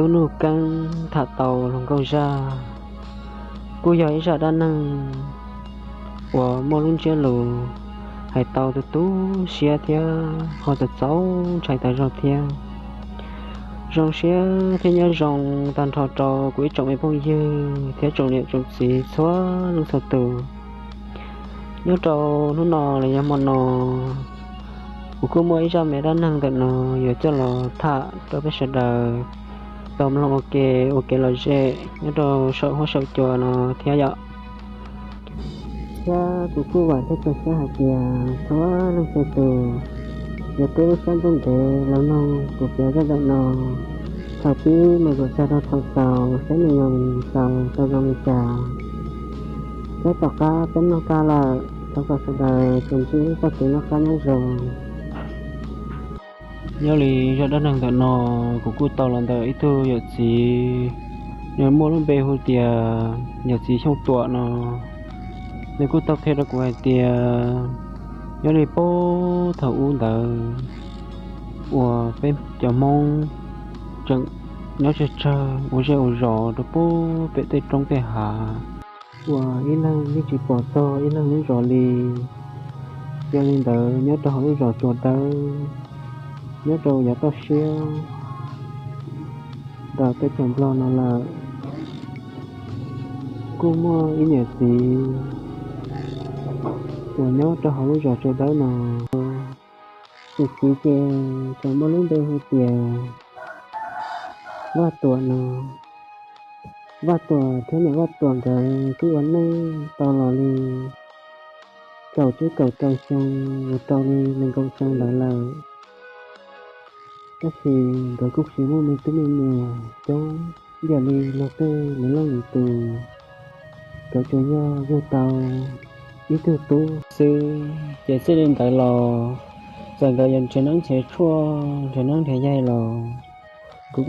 Tub Nuj Keeb tham tau hluas nkauj zaj, kuj yog ib zaj dab neeg uas muaj lub ntsiab lus hais tau tu tu siab thiab ho txaus txaus ntshai tas zog thiab. Zoo siab thiab nyob zoo tag nrho rau kuv ib tsoom me phooj ywg thiab tsoom niam tsoom txiv txhua leej txhua tus. Nyob rau hnub no los yog hmo no, kuv kuj muaj ib zaj me dab neeg ntawm no yuav coj los tham rau peb sawv daws tau mloog ua ke, ua kev lom zem nyob rau saum huab saum cua no thiab yom. Thiab kuv kuj vam thiab cia siab hais tias txhua leej txhua tus yuav pub lub siab ntev ntev los mloog kuv piav zaj ntawm no thaum pib mus kom txog rau thaum xaus saib nws yuav xaus tau zoo li cas. Thiab tom qab peb mloog tag lawm, thov kom sawv daws tsuas ntsib txoj kev noj qab nyob zoo. Nyob li zaj dab neeg ntawm no, kuv kuj tau los ntawm ib tug yawm txiv, nws muaj lub npe hu tias yawm txiv Xyooj Tuam no. Nws kuj tau qhia rau kuv hais tias nyob li puag thaum ub ntawd uas peb cov Hmoob tseem nyob tsawg tsawg ua zej ua zos rau puag pem tej roob tej hav, uas ib leeg yeej tsis pom txog ib leeg lub zos li. Yog li ntawd nyob rau hauv lub zos Tsua Dawb, nyob rau yav toj siab ntawm teb chaws Nplog no lawm, kuj muaj ib niam txiv uas nyob rau hauv lub zos Tsua Dawb no. Tus txiv ces txawm muaj lub npe hu tias Vaj Tuam no. Vaj Tuam thiab niam Vaj Tuam nkawd kuj ua neej tau los li kaum tsib kaum rau xyoo, mus rau li nees nkaum xyoo ntawd lawm. Tab sis nkawd kuj tsis muaj me tub me nyuam coob ib yam li luag tej lwm leej lwm tus. Nkawd tsuas yog yug tau ib tug tub xwb, ces txij li ntawd los txawm nkawd yuav nrhiav neeb nrhiav tshuaj, nrhiav neeb nrhiav yaig los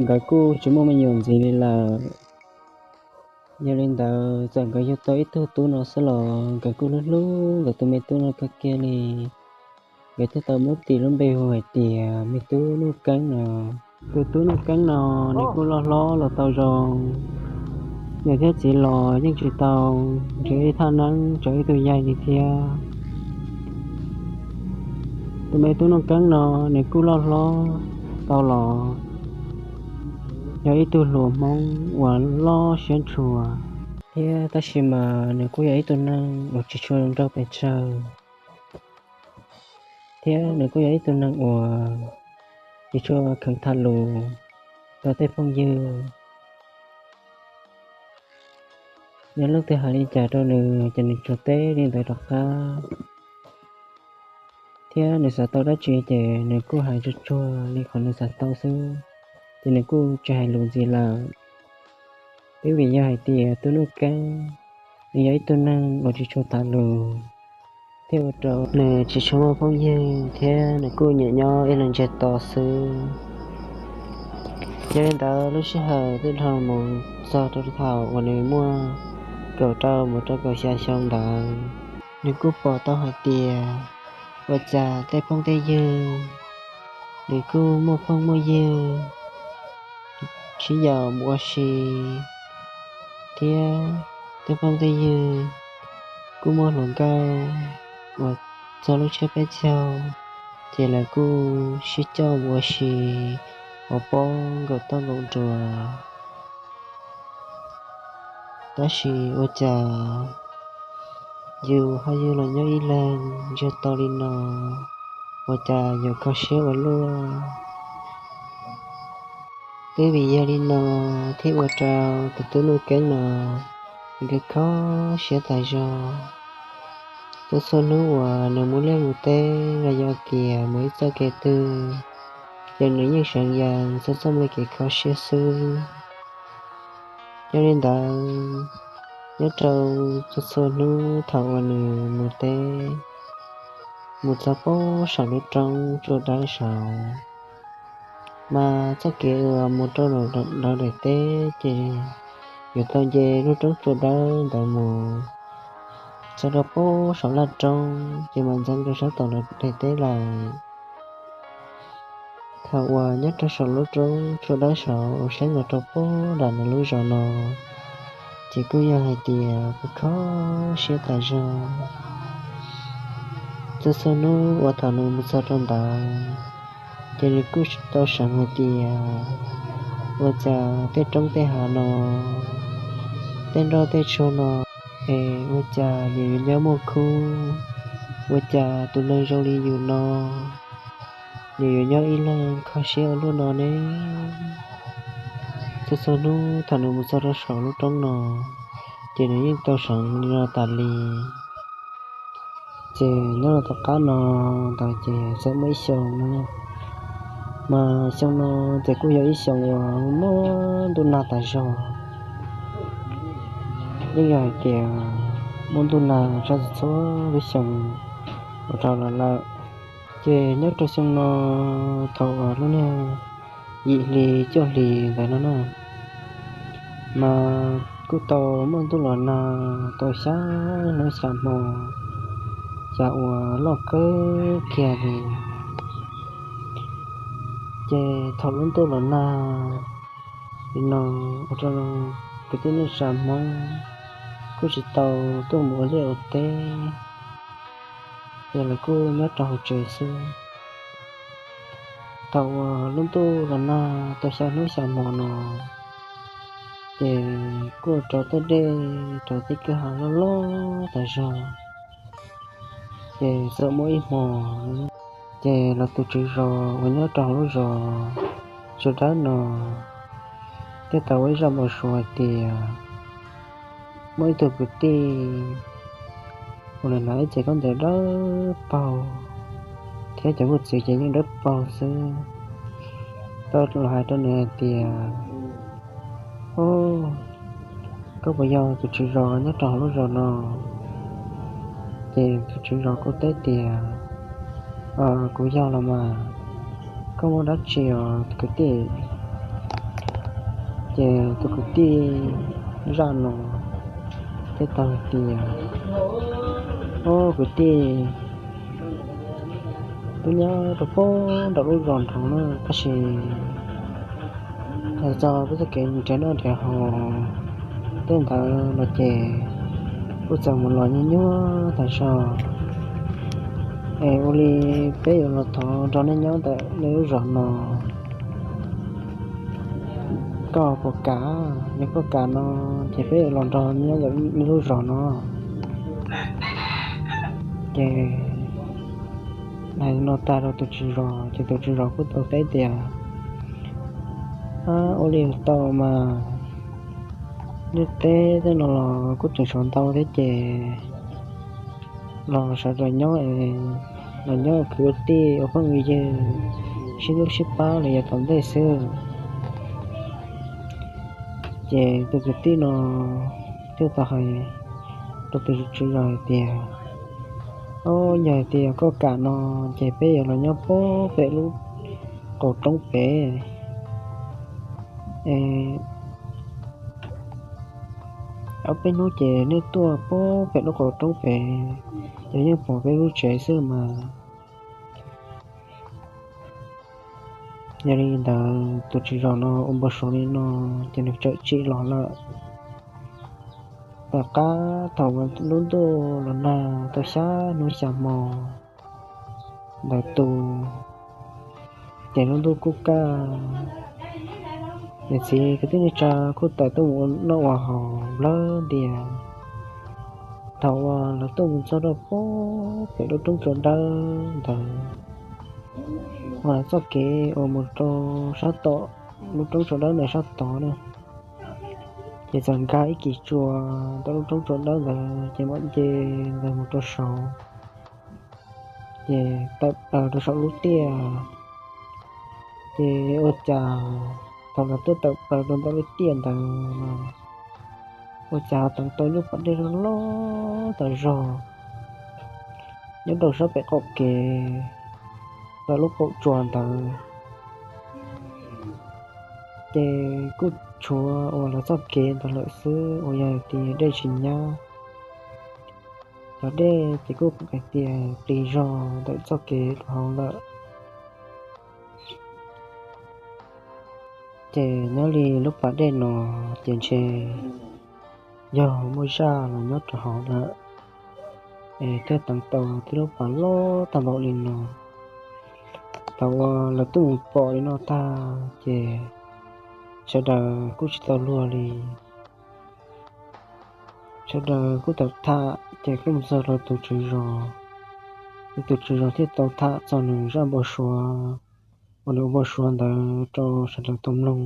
nkawd kuj tsis muaj me nyuam ntxiv li lawm. Yog li ntawd txawm nkawd yug tau ib tug tub no xwb los nkawd kuj hlub hlub nkawd tus me tub no kawg kiag li. Nkawd thiaj tau muab tis lub npe hu hais tias me tub Nuj Keeb no. Tus tub Nuj Keeb no nws kuj loj hlob los tau zoo, niam thiab txiv los yeej tsis tau nrhiav ib thaj neeb rau ib tug yaig li thiab. Tus me tub Nuj Keeb no nws kuj loj hlob tau los yog ib tug hluas Hmoob uas loj siab ntshua thiab, tab sis mas nws kuj yog ib tug neeg uas tsis tshua zoo nraug pes tsawg, thiab nws kuj yog ib tug neeg uas tsis tshua kheev tham lus rau tej phooj ywg. Yog leej twg hais li cas rau nws ces nws tsuas teb li ntawd rov qab, thiab nws xav tau dab tsi ces nws kuj hais tsuag tsuag li qhov nws xav tau xwb, ces nws kuj tsis hais lus ntxiv lawm. Twb vim yog hais tias tub Nuj Keeb nws yog ib tug neeg uas tsis tshua tham lus, thiab ua rau nws tsis tshua muaj phooj ywg thiab nws kuj nyiam nyob ib leeg ntsiag to xwb. Yog li ntawd lub sij hawm twb dhau mus txog rau thaum uas nws muaj kaum rau mus rau kaum xya xyoo ntawd, nws kuj pom tau hais tias ua cas tej phooj tej ywg nws kuj muaj phooj muaj ywg sib yaum mus ua si, thiab tej phooj tej ywg kuj muaj hluas nkauj uas txog lub tsiab peb caug ces lawv kuj sib coj mus ua si uas pob nkaum toj nkaum nruas. Tab sis ua cas yus ho yug los nyob ib leeg ntsiag to li no, ua cas yuav kho siab ua luaj. Twb vim yog li no thiaj ua rau tus tub Nuj Keeb no nkawd kho siab tas zog. Txhua txhua hnub uas nws mus liaj mus teb los yog kiag mus ib txoj kev twg, ces nws yeej seev yees txoj txoj me kev kho siab xwb. Yog li ntawd, nyob rau txhua txhua hnub thaum uas nws mus teb, mus txog pem saum lub roob Tsua Dawb saud, mas txoj kev uas mus rau lawv daim teb ces yuav tau nce lub roob Tsua Dawb ntawd mus txog rau pem saum laj roob ces mam ntxeev rau sab tom lawv daim teb lawm. Thaum uas nyob rau saum lub roob tsua dawb saud uas saib mus rau puag nram nws lub zos no, ces kuj yog hais tias kuj kho siab tas zog. Txhua txhua hnub uas thaum nws mus txog rau ntawd, ces nws kuj tau seev hais tias ua cas tej roob tej hav no, tej nroj tej tsuag no, es ua cas nws yuav nyob muaj khub, ua cas tus neeg zoo li yus no nws yuav nyob ib leeg kho siab ua luaj no ne. Txhua txhua hnub thaum nws mus txog rau saum lub roob no, ces nws yeej tau seev li no tas li. Ces nyob rau tom qab no ntawd ces txawm muaj ib xyoo no, mas xyoo no ces kuj yog ib xyoo uas muaj ntuj nag tas zog. Yeej yog hais tias muaj ntuj nag tshaj txhua lub xyoo ua rau los lawm. Ces nyob rau xyoo no, thaum uas lub niag yim hli cuaj hlis ntawd no na, mas kuj tau muaj ntuj los nag tau xya hnub xya hmo, cas uas loj kawg kiag li. Ces thaum lub ntuj los nag li no, ua rau kwv tij neej tsa Hmoob kuj tsis tau tuaj mus ua liaj ua teb, ces lawv kuj nyob rau hauv tsev xwb. Thaum uas lub ntuj los nag tau xya hnub xya hmo no, ces kuj rau tej dej rau tej kwj ha loj loj tas zog, ces txawm muaj ib hmo, ces los tus tswv zos uas nyob rau hauv lub zos Tsua Dawb no thiaj tau ua ib zaj npau suav hais tias muaj ib tug kwv tij uas nws hnav ib ce khaub ncaws dawb paug, thiab cov npoj txwv ces yeej dawb paug xwb, tau los hais rau nws hais tias, Au, koj puas yog tus tswv zos nyob rau hauv lub zos no? Ces tus tswv zos kuj teb tias, Kuv yog los mas, koj muaj dab tsi os kwv tij? Ces tus kwv tij zaj no thiaj tau hais tias, Au kwv tij, twb nyob rau puag nram lub zos nraud na, tab sis hais txog peb txoj kev nrhiav noj nrhiav haus tej ntawd los ces kuj txawm mus los nyuaj nyuaj tas zog. Es ua li peb yuav los thov nrog nej nyob ntawm nej lub zos no, koj puas kam? Yog koj kam no ces peb yuav los nrog nyob ntawm nej lub zos no. Ces hais no tag rau tus tswv zos ces tus tswv zos kuj tau teb tias, Ab, ua li tau mas, ntiaj teb tej no los kuj tseem tshuav ntau thiab ces los sawv daws nyob, los nyob ua kwv ua tij ua phooj ua ywg, sib hlub sib pab los yav tom ntej xwb. Ces tus kwv tij no thiaj tau hais rau tus tswv zos hais tias, Au, yog hais tias koj kam no ces peb yuav los nyob puag pem lub qaum roob pem. Ob peb hnub ces nej tuaj puag pem lub qaum roob pem, ces yeej pom peb lub tsev xwb mas. Yog li ntawd tus tswv zos no ua npau suav li no ces nws txawm tsim los lawm. Tom qab thaum lub ntuj los nag tau xya hnub xya hmo ntawd tus, ces lub ntuj kuj kaj, niam txiv kwv tij neej tsa kuj tawm tuaj mus ua noj ua haus nplawg ntias. Thaum uas lawv tuaj mus txog rau puag pem lub roob tsua dawb ntawd, uas txoj kev uas mus rau sab tom lub roob tsua dawb ntawd sab tod na, ces txawm nkag ib kis tsua ntawm lub roob tsua dawb ntawd ces mam nce ntawd mus rau saud, ces tawm plaws rau saum lub tiaj. Ces ua cas thaum lawv tuaj tawm plaws rau ntawm lub tiaj ntawd no, ua cas ho teev tau nyuj pob dej loj loj tas zog nyob rau sab pem qaum kev ntawm lub qaum tsua ntawd. Ces kuj tshuav uas lawv txoj kev ntawd lawm xwb uas yog tias dej tsis nyab. Cov dej ces kuj hais tias plig zog ntawm txoj kev rau hauv lawm. Ces nyob li lub pas dej no ces ntshe yog muaj zaj los nyob rau hauv lawm, es thiaj teev tau tib lub pas loj tag npaum li no. Thaum uas lawv tuaj mus pom li no tag ces sawv daws kuj tsis tau luag li. Sawv daws kuj tawm tham ces kuj mus txog rau tus tswv zos. Tus tswv zos thiaj tau tham txog nws zaj npau suav uas nws ua npau suav ntawd rau sawv daws tau mloog.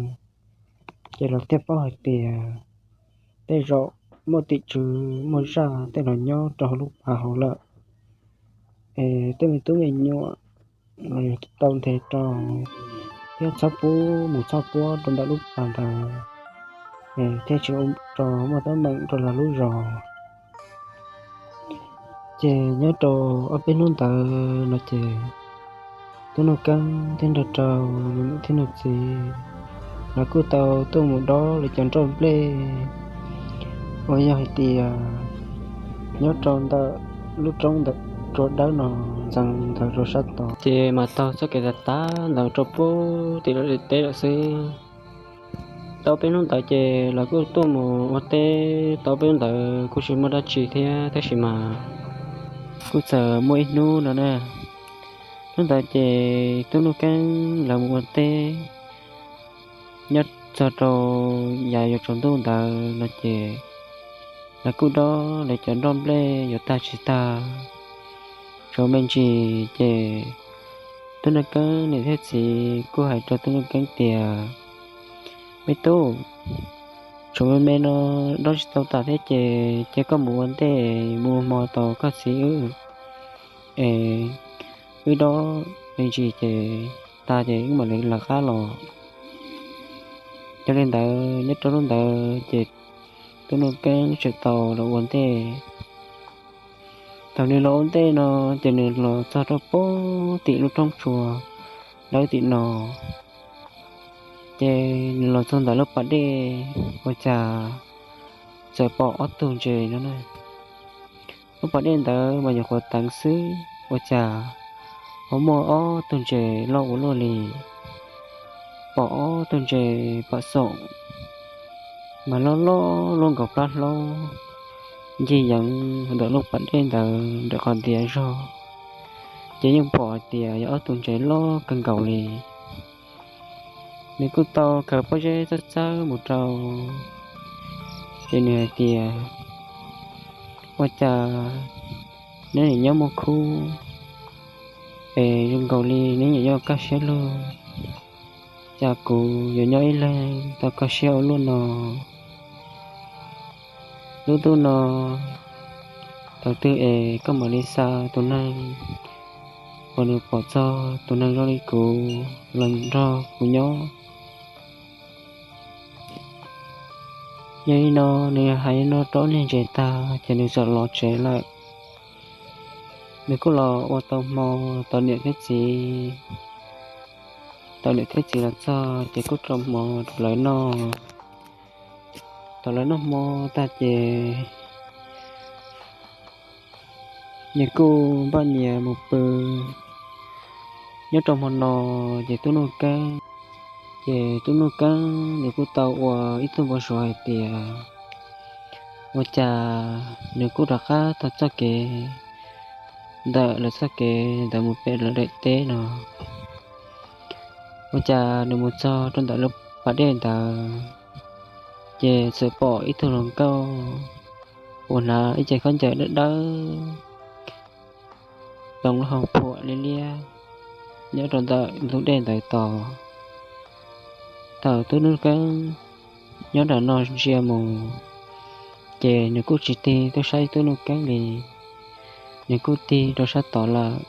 Ces lawv thiaj paub hais tias tej zaum muaj tim tswv muaj zaj tej los nyob rau hauv lub pas hauv lawm, es tej me tub me nyuam los yog tau nthe rau thiab txhob pub mus txhob puab rau ntawm lub pas ntawd, es thiaj tsis ua rau muaj teeb meem rau lawv lub zos. Ces nyob rau ob peb hnub ntawd no ces tub Nuj Keeb thiab nrog rau nws niam thiab nws txiv lawv kuj tau tuaj mus dob lawv cov nroj nplej uas yog hais tias nyob rau ntawm lub roob ntawm tsua dawb no ntxeev ntawd rau sab tod, ces mas taug txoj kev tav tav ntawd rau puag tim lawv daim teb lawm xwb. Tau peb hnub ntawd ces lawv kuj tuaj mus ua teb, tau peb hnub ntawd kuj tsis muaj dab tsi thiab, tab sis mas kuj txawm muaj ib hnub no na. Hnub ntawd ces tub Nuj Keeb lawv mus ua teb nyob txog rau yav yuav tsaus ntuj ntawd no ces lawv kuj dob lawv cov nroj nplej yuav tag tsis tag tsaus me ntsis ces tub Nuj Keeb niam thiab txiv kuj hais rau tub Nuj Keeb tias, Me tub, tsaus me me no dob tsis tau tas thiab ces cia koj mus ua ntej mus ua hmo tos koj txiv wb, es wb dob me ntsis ces tag ces wb mam li lawv qab los. Yog li ntawd nyob rau hnub ntawd ces tub Nuj Keeb tseem tau los ua ntej. Thaum nws los ua ntej no ces nws los txog rau puag tim lub roob tsua dawb tim no, ces nws los txog ntawm lub pas dej ua cas txawm pom ob tug ntses no na. Lub pas dej ntawd mas nyuam qhuav teev xwb ua cas ho muaj ob tug ntses loj ua luaj li. Pom ob tug ntses pom xoom mas loj loj luaj nkaus plab hlaub ncig yeev ntawm lub pas dej ntawd ntawm qhov ntiav zog, ces yeej pom hais tias yog ob tug ntses loj kawg nkaus li. Nws kuj tau khaws pob zeb txawb txawb mus rau, ces nws hais tias, Ua cas neb nim nyob muaj khub es zoo nkaus li neb nim nyob kaj siab lug, cas kuv yuav nyob ib leeg tau kaj siab ua luaj no? Lub ntuj no thaum twg es koj mam li xa tus neeg uas nws pom txog tus neeg zoo li kuv los nrog kuv nyob? Yog li no nws hais li no rau niag ntses tag ces nws txawm los tsev lawm. Nws kuj los ua tau hmo tos niam thiab txiv. Thaum niam thiab txiv los txog ces kuj rau hmo rau lawv noj. Thaum lawv noj hmo tag ces nws kuj npaj nyias mus pw. Nyob rau hmo no ces tub Nuj Keeb, ces tub Nuj Keeb nws kuj tau ua ib tug npau suav hais tias ua cas nws kuj rov qab taug txoj kev ntawm lawv txoj kev ntawd mus pem lawv daim teb no. Ua cas nws mus txog rau ntawm lub pas dej ntawd, ces txawm pom ib tug hluas nkauj uas hnav ib ce khaub ncaws dawb dawb, toov lub hau phuam liab liab nyob rau ntawm ntug dej ntawd tos. Thaum tub Nuj Keeb nyob nram no ntsia mus, ces nws kuj tsis tig tuaj saib tub Nuj Keeb li, nws kuj tig rau sab tod lawm.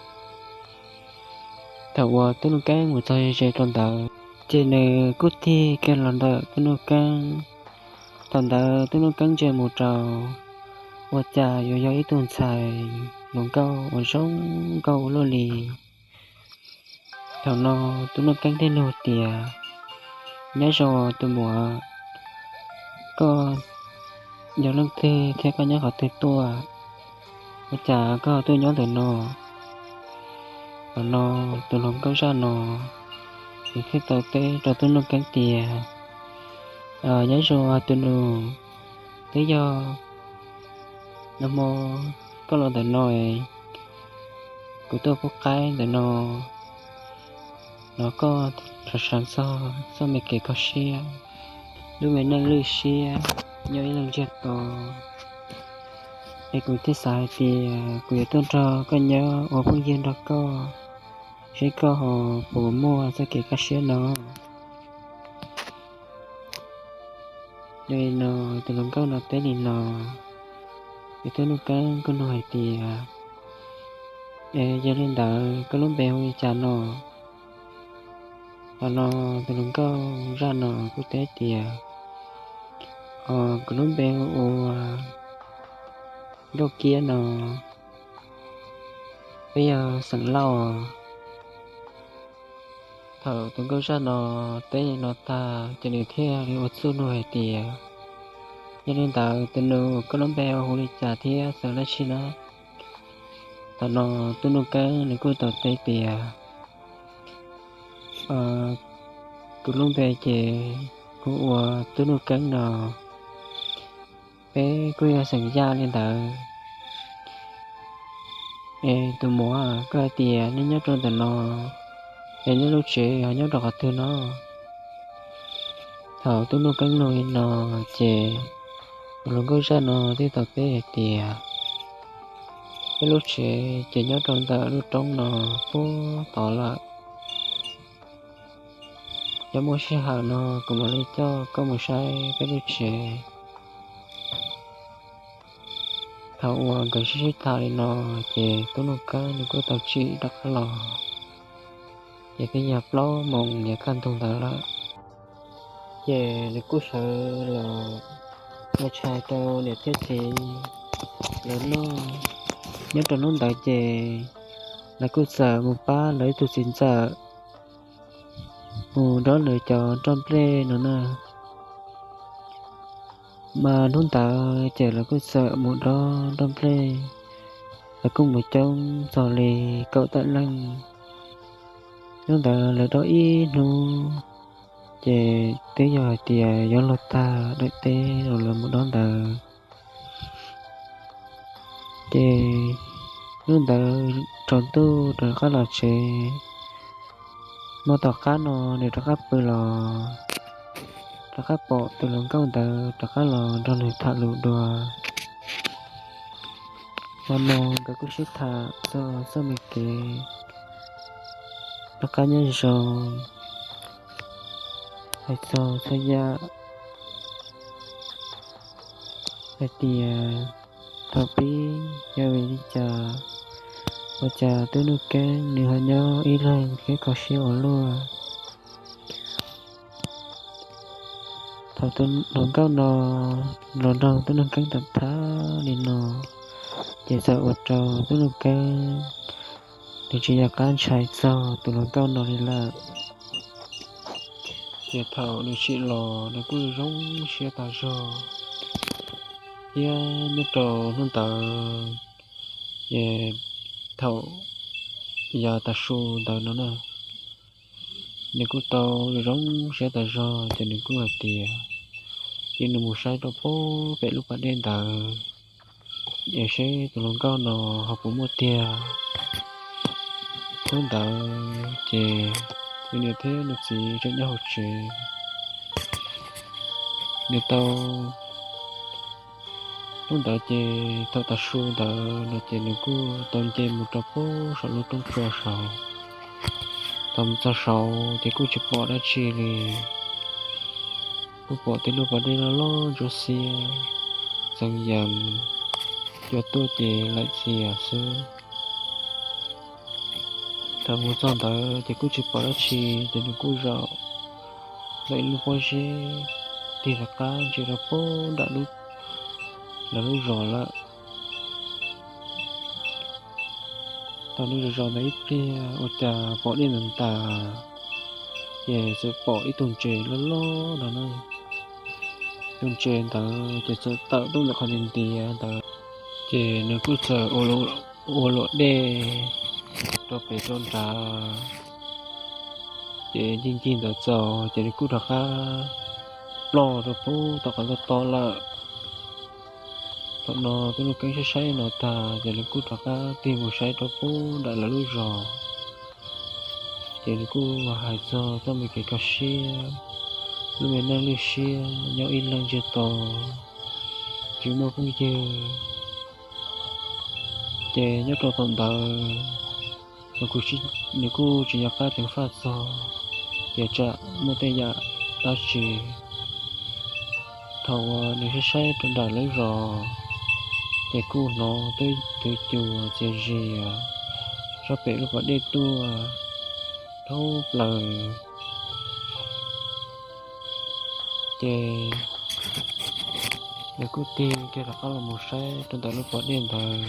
Thaum uas tub Nuj Keeb mus txog ze rau ntawd, ces nws kuj tig kiag los ntawm tub Nuj Keeb. Thaum ntawd tub Nuj Keeb ntsia mus rau, ua cas yuav yog ib tug ntxhais hluas nkauj uas zoo nkauj ua luaj li. Thaum no tub Nuj Keeb thiaj nug tias, Nyob zoo tus muam, koj yog leej twg thiab koj nyob qhov twg tuaj? Ua cas koj tuaj nyob ntawm no? Thaum no tus hluas nkauj zaj no Nws thiaj tau teb rau tub Nuj Keeb tias, Nyob zoo tus nus, twb yog nag hmo koj los ntawm no, kuv tuaj pub qaib ntawm no los koj sawv txog txoj me kev kho siab, lub me neej lwj siab nyob ib leeg ntsiag to. Es kuv thiaj xav hais tias kuv yuav tuaj nrog koj nyob ua phooj ywg nrog koj, seb koj ho puas muaj txoj kev kaj siab no. Yog li no, tus hluas nkauj no teb li no, ces tub Nuj Keeb kuj nug hais tias, Yog li ntawd koj lub npe hu li cas no? Thaum no tus hluas nkauj zaj no kuj teb tias, Kuv lub npe hu ua Nkauj Kiab no, peb yog xeem Lauj. Thaum tus nkauj zaj no teb li no tag ces nws thiaj li ua txuj nug hais tias, Yog li ntawd tus nus, koj lub npe hu li cas thiab xeem dab tsi na? Thaum no tub Nuj Keeb nws kuj tau teb tias, Kuv lub npe ces hu ua Tub Nuj Keeb no, peb kuj yog xeem Yaj li ntawd. Es tus muam, koj hais tias nej nyob rau ntawm no, es nej lub tsev ho nyob rau qhov twg no? Thaum tub Nuj Keeb nug li no ces tus hluas nkauj zaj no thiaj tau teb hais tias, Peb lub tsev ces nyob rau ntawm lub roob no puag tod lawm. Yog muaj sij hawm no kuv mam li coj koj mus saib peb lub tsev. Thaum uas nkawd sib sib tham li no ces tub Nuj Keeb nws kuj tau tsim rov qab los, ces twb yog plaub moos yav kaj ntug ntawd lawm. Ces nws kuj sawv los ua tshais rau niam thiab txiv lawv noj. Nyob rau hnub ntawd ces lawv kuj txawm mus pab lawv ib tug txiv ntxawm mus dob nws cov nroj nplej no na. Mas hnub ntawd ces lawv kuj txawm mus dob nroj nplej, lawv kuj mus coob txog li kaum tawm leej. Hnub ntawd lawv dob ib hnub, ces twb yog hais tias yuav luag tag daim teb uas lawv mus dob ntawd. Ces hnub ntawd tsaus ntuj rov qab los tsev. Hmo tom qab no nws rov qab pw los, rov qab pom tus hluas nkauj ntawd rov qab los nrog nws tham lus dua. Hmo no nkawd kuj sib tham txog txoj me kev rov qab nyob zoo, hais txog txhua yam hais tias thaum pib yog vim li cas ua cas tub Nuj Keeb nws ho nyob ib leeg thiab kho siab ua luaj. Thaum tus hluas nkauj no los nrog tub Nuj Keeb tham tham li no, ces txawm ua rau tub Nuj Keeb nws tsis nco qab ntshai txog tus hluas nkauj no li lawm. Ces thaum nws tsim los nws kuj zoo siab tas zog, thiab nyob rau hnub ntawd ces thaum yav tav su ntawd no na, nws kuj tau zoo siab tas zog ces nws kuj hais tias cia nws mus saib rau puag pem lub pas dej ntawd es seb tus hluas nkauj no ho puas muaj tiag. Hnub ntawd ces nws niam thiab nws txiv tseem nyob hauv tsev. Nws tau, hnub ntawd ces thaum tav su ntawd no ces nws kuj tau nce mus rau puag saum lub roob tsua saud. Thaum mus txog saud ces kuj tsis pom dab tsi li, kuj pom tej lub pas dej loj loj ntsuab xiab, txeev yees, cua tuaj ces laim txias xwb. Thaum mus txog ntawd ces kuj tsis pom dab tsi ces nws kuj zaum lawm ib lub pob zeb tig rov qab ntsia rau puag nram lawv lub zos lawm. Thaum nws zaum zaum ntawd ib pliag ua cas pom dej ntev tas, ces txawm pom ib tug ntses loj loj no na. Tus ntses ntawd ces txawm tawm tuaj ntawm qhov ntiav ntiav ntawd, ces nws kuj txawm ua luam dej rau pem rau nrad. Ces ncig ncig ntawd txaus ces nws kuj rov qab ploj rau pem tom qab to to lawm. Thaum no Tub Nuj Keeb saib saib no tag ces nws kuj rov qab tig mus saib rau pem nram lawv lub zos. Ces nws kuj hais txog txoj me kev kho siab, lub me neej lwj siab nyob ib leeg ntsiag to, tsis muaj phooj ywg. Ces nyob rau thaum ntawd nws kuj tsis nco qab ceev faj txog, ces tsam muaj tej yam dab tsi. Thaum uas nws saib saib rau nram lawv zos, ces kuj hnov twb twv cuas txias zias sab pem lub pas dej tuaj dhau plaws. Ces nws kuj tig kiag rov qab los mus saib rau ntawm lub pas dej ntawd,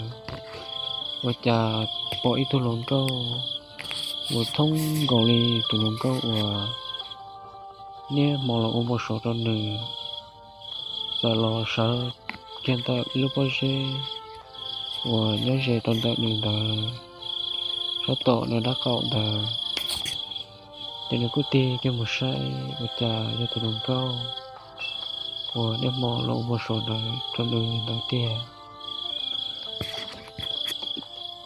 ua cas pom ib tug hluas nkauj uas thoob nkaus li tus hluas nkauj uas niaj hmo los ua npau suav rau nws, txawm los sawv kiag ntawm ib lub pob zeb uas nyob ze rau ntawm nws ntawd, sab tom nws dab qaum ntawd. Ces nws kuj tig kiag mus saib ua cas yog tus hluas nkauj uas niaj hmo los ua npau suav ntawd rau nws ntawd tiag.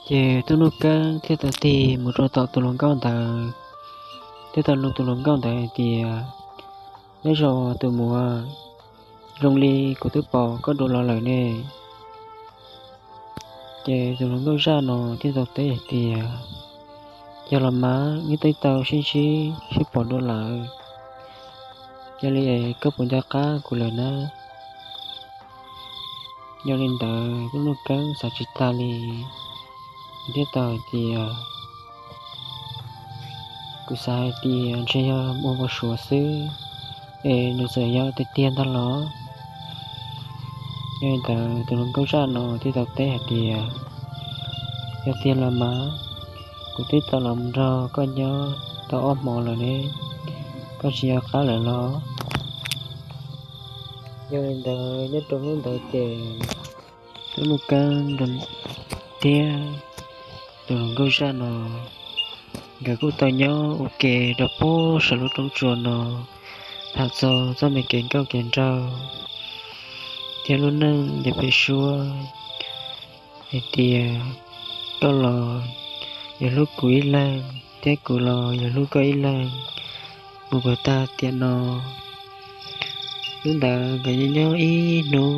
Ces Tub Nuj Keeb thiaj tau tig mus rau tom tus hluas nkauj ntawd, thiaj tau nug tus hluas nkauj ntawd hais tias, Nyob zoo tus muam, zoo li kuv twb pom koj dua los lawm ne. Ces tus hluas nkauj zaj no thiaj tau teb hais tias, Yog los mas, wb twb tau sib ntsib sib pom dua lawm, yog li es koj puas nco qab kuv lawm na? Yog li ntawd Tub Nuj Keeb xav tsis tag li, nws thiaj tau hais tias, Kuv xav hais tias ntshe yog ua npau suav xwb, es nws txawm yog tiag tiag ntag los? Yog li ntawd tus hluas nkauj zaj no thiaj tau teb hais tias, Yog tiag los mas, kuv twb tau los nrog koj nyob tau ob hmo lawm ne, koj tsis nco qab lawm los? Yog li ntawd nyob rau hnub ntawd ces Tub Nuj Keeb thiab tus hluas nkauj zaj no, nkawd kuj tau nyob ua ke rau pem saum lub roob tsua no, tham txog txoj me kev nkauj kev nraug thiab lub neej yav pem suab, hais tias koj los yuav hlub kuv ib leeg thiab kuv los yuav hlub koj ib leeg mus kom tag tiam no. Hnub ntawd nkawd nyob nyob ib hnub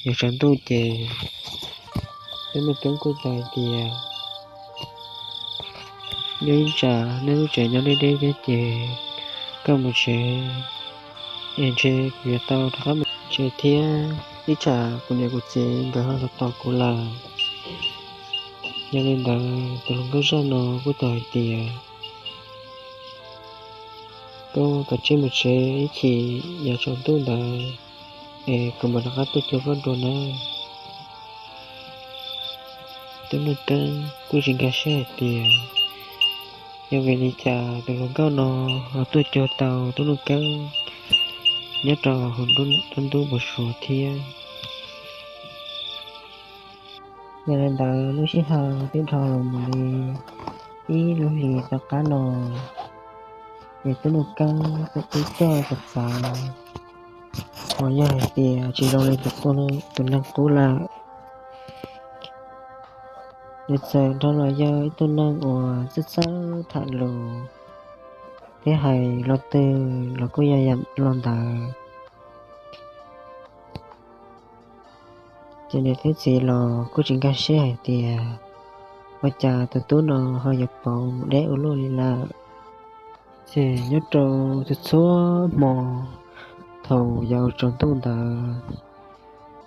yuav tsaus ntuj ces Tub Nuj Keeb kuj tau hais tias, Nyob ib tsam nej lub tsev nyob deb deb thiab ces koj mus tsev, es ntshe kuv yuav tau rov qab mus tsev thiab, ib tsam kuv niam kuv txiv nkawd ho los tos kuv lawm. Yog li ntawd tus hluas nkauj zaj no kuj tau hais tias, Koj kav tsij mus tsev, ib chim yav tsaus ntuj ntawd es kuv mam rov qab tuaj cuag koj dua nawb. Tub Nuj Keeb kuj tsis nkag siab hais tias, yog vim li cas tus hluas nkauj no ho tuaj cuag tau Tub Nuj Keeb nyob rau hauv nruab ntug npau suav thiab. Yog li ntawd lub sij hawm twb dhau los mus li ib lub hlis tom qab no, ces Tub Nuj Keeb txawm twb coj txawm txawv, uas yog hais tias tsis zoo li tus neeg qub lawm. Nws txawm dhau los yog ib tug neeg uas txawj txawj tham lus thiab hais lo twg los kuj yog yam lo ntawd. Ces niam thiab txiv los kuj tsis nkag siab hais tias, ua cas tus tub no ho yuav pauv mus deb ua luaj li lawm. Ces nyob rau txhua txhua hmo thaum yav tsaus ntuj ntawd,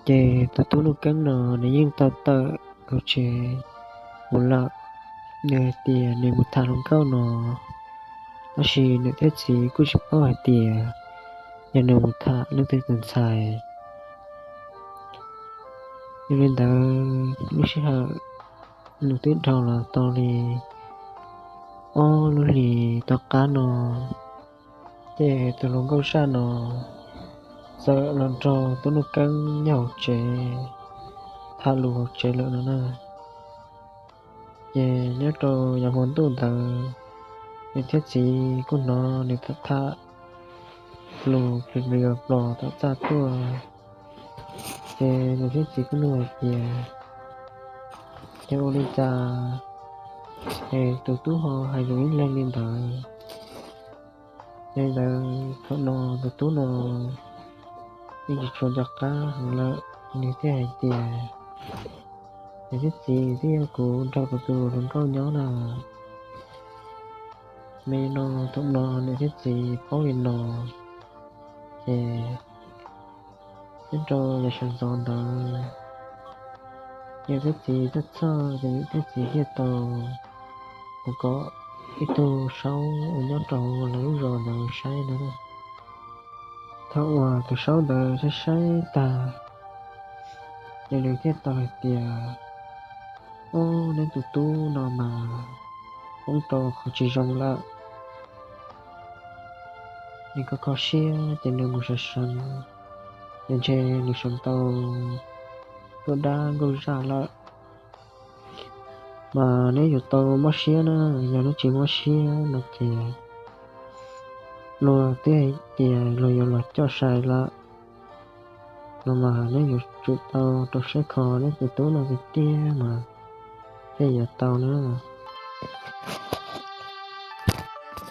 ces tus tub Nuj Keeb no nws yeej tau tawm hauv tsev mus lawm. Nws hais tias nws mus tham hluas nkauj no, tab sis niam thiab txiv kuj tsis paub hais tias yog nws mus tham leej twg tus ntxhais. Yog li ntawd lub sij hawm nws twb dhau los tau li ob lub hlis tom qab no, ces tus hluas nkauj zaj no txawm los nrog tub Nuj Keeb nyob hauv tsev, tham lus hauv tsev lawm no na. Ces nyob rau yav hmo ntuj ntawd, Niam thiab txiv kuj hnov nws tham tham lus plig plig plos tom txaj tuaj, ces niam thiab txiv kuj nug hais tias, ces ua li cas es tus tub ho hais lus ib leeg li ntawd? Yog li ntawd thaum no tus tub no yeej tsis tshua nco qab heev lawm, nws thiaj hais tias, niam thiab txiv, twb yog kuv nrog kuv tus hluas nkauj nyob na. Me no thaum no niam thiab txiv paub li no, ces nyob rau yav sawv ntxov ntawd, niam thiab txiv txhawj txhawj ces niam thiab txiv thiaj tau mus kom ib tug saub uas nyob rau lawv lub zos ntawd saib na. Thaum uas tus saub ntawd saib saib tag, ces nws thiaj tau hais tias, Ob, neb tus tub no mas poob rau qhov tsis zoo lawm. Nws kho kho siab ces nws mus sawv sawv, ces ntshe nws sawv tau tuaj dab nkauj zaj lawm. Mas neb yuav tau mob siab na, yog neb tsis mob siab no ces luag twb hais tias luag yuav los coj sai lawm no, mas neb yuav tsum tau rau siab kho neb tus tub no tiag tiag mas thiaj yuav tau na.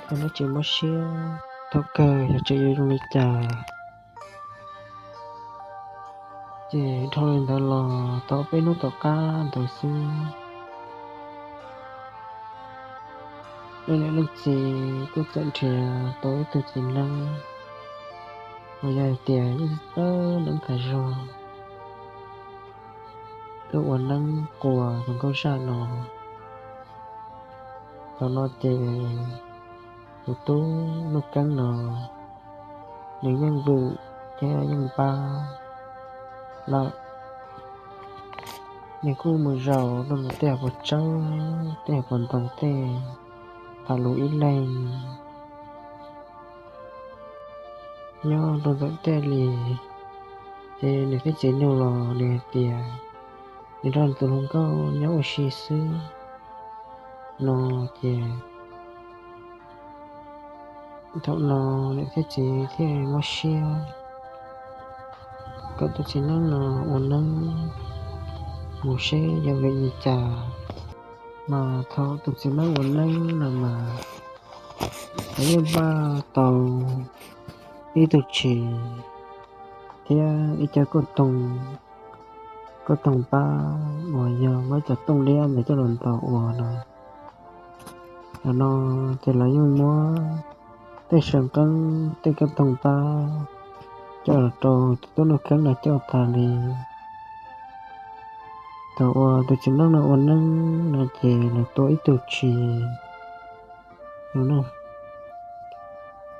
Yog neb tsis mob siab, thaum kawg yog tseem yuav zoo li cas. Ces dhau li ntawd los tau peb hnub tom qab ntawd xwb, leej niam leej txiv kuj txawm nrhiav tau ib tug txiv neeb uas yog hais tias yeej txawj neeb tas zog, tuaj ua neeb quas tus nkauj zaj no. Thaum no ces tus tub Nuj Keeb no nws yeej vwm thiab yeej npab lawm. Nws kuj mus zaum rau ntawm tej hav puas tsawb, tej hav puas ntoo tej, tham lus ib leeg nyob rau ntawm tej li. Ces nws thiaj txiv nug los nws hais tias nws nrog nws tus hluas nkauj nyob ua si xwb no. Ces thaum no niam thiab txiv thiaj mob siab kom tus txiv neeb no ua neeb mus seb yog vim li cas. Mas thaum tus txiv neeb ua neeb no mas nws yeej npaj tau ib tug tshis thiab ib co kauj toog, kauj toog pab uas yog muab cov tooj liab ntawd coj los ntaus ua no. Thaum no ces lawv yeej muab tej saw nqeeb tej kauj toog pab coj los rau tus tub Nuj Keeb no coj tas li. Thaum uas tus txiv neeb no ua neeb no ces nws tua ib tug tshis no,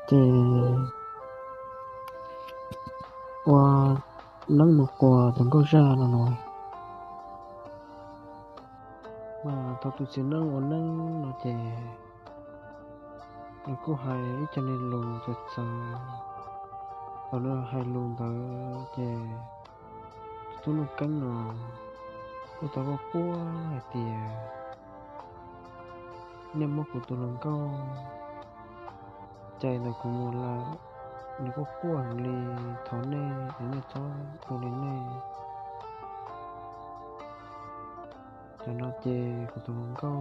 ces ua neeb mus quas tus nkauj zaj no no. Mas thaum tus txiv neeb ua neeb no ces nws kuj hais ib co niag lus txawv txawv. Thaum nws hais lus ntawd ces tus tub Nuj Keeb no kuj tau quaj quaj hais tias, nej muab kuv tus hluas nkauj cais ntawm kuv mus lawm, nws quaj quaj heev li, thov nej es nej txhob ua li nej. Thaum no ces kuv tus hluas nkauj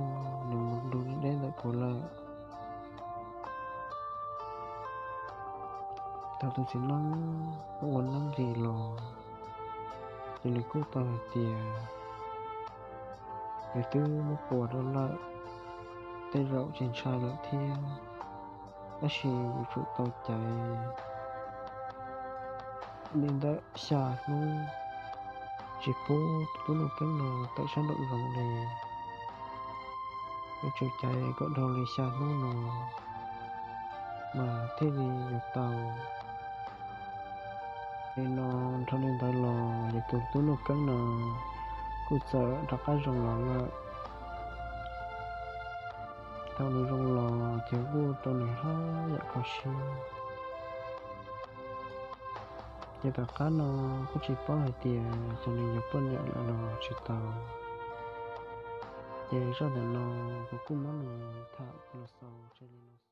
nws mus dub deb ntawm kuv lawm. Thaum tus txiv neeb ua neeb ntsis los ces nws kuj tau hais tias, nws twb muab quas rau lawm, tej zaum tsis ntshai lawm thiab, tab sis yuav tsum tau caiv li ntawm xya hnub, tsis pub tus tub Nuj Keeb no tawm sab nraum zoov li. Yuav tsum caiv kom dhau li xya hnub no mas thiaj li yuav tau. Li no dhau li ntawd los ces tus tub Nuj Keeb no kuj txawm rov qab zoo los lawm. Thaum nws zoo los ces kuj rau nws haj yam kho siab. Ces tom qab no kuj tsis paub hais tias xyov nws yuav poj niam lawm los tsis tau. Ces zaj ntawm no kuv kuj muab nws tham los xaus li no.